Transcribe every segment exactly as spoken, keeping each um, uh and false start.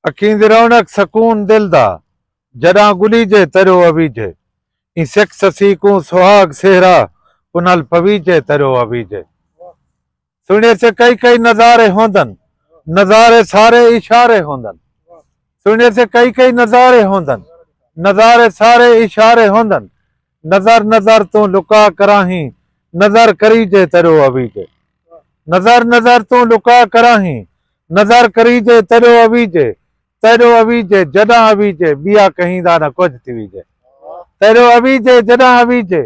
اکھیں دی رونق سکون دل دا، جݙاں ڳلیجے تیݙو اویجے۔ ایں سک سسی کوں سہاڳ سہرا، کنل پویجے تیݙو اویجے۔ سݨیسے کئی کئی نظارے ہوندن، نظارے سارے اشارے ہوندن۔ سݨیسے کئی کئی نظارے ہوندن، نظارے سارے اشارے ہوندن۔ نظر نظر توں لکا کراہیں، نظر کریجے تیݙو اویجے۔ نظر نظر توں لکا کراہیں، نظر کریجے تیݙو اویجے۔ تیݙو اویجے جݙاں اویجے، ٻیا کہیں دا نہ کجھ تھیویجے۔ تیݙو اویجے جݙاں اویجے،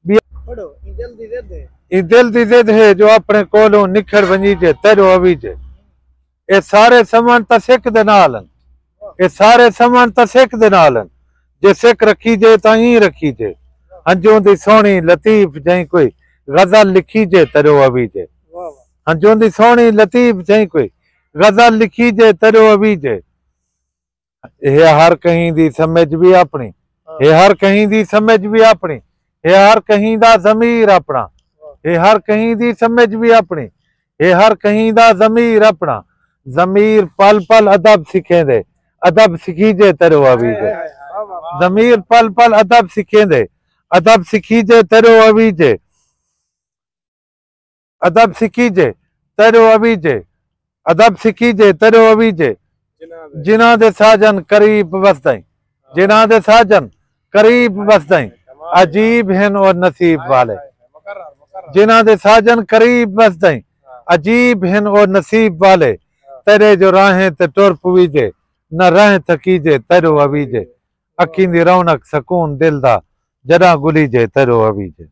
ٻیا۔ پڑھو، ایں دل دی ضد ہے۔ ایں دل دی ضد ہے جو اپݨے کولوں نکھڑ ونڄیجے، تیݙو اویجے۔ اے سارے سمن تاں سک دے نال ہن۔ اے سارے سمن تاں سک دے نال ہن۔ جے سک رکھیجے تاں ایں رکھیجے۔ ہنجوں دی سوہݨی لطیف جئیں کوئی غزل لکھیجے، تیݙو اویجے۔ واہ واہ۔ ہنجوں دی سوہݨی لطیف جئیں کوئی غزل لکھیجے، تیݙو اویجے۔ ہے ہر کہیں دی سمجھ وی اپݨی، ہے ہر کہیں دی سمجھ وی اپݨی، ہے ہر کہیں دا ضمیر اپݨا، ہے ہر کہیں دی سمجھ وی اپݨی، ہے ہر کہیں دا ضمیر اپݨا۔ ضمیر پل پل ادب سکھیندے، ادب سکھیجے تیݙو اویجے۔ ضمیر پل پل ادب سکھیندے، ادب سکھیجے تیݙو اویجے۔ ادب سکھیجے تیݙو اویجے، ادب سکھیجے تیݙو اویجے۔ جنہاں دے ساجن قریب وسدئیں، جنہاں دے ساجن قریب وسدئیں، عجیب ہن او نصیب والے۔ جنہاں دے ساجن قریب وسدئیں، عجیب ہن او نصیب والے۔ تیݙے جو راہیں تے ٹر پویجے، نہ راہیں تھکیجے تیݙو اویجے۔ اکھیں دی رونق سکون دل دا، جݙاں ڳلیجے تیݙو اویجے۔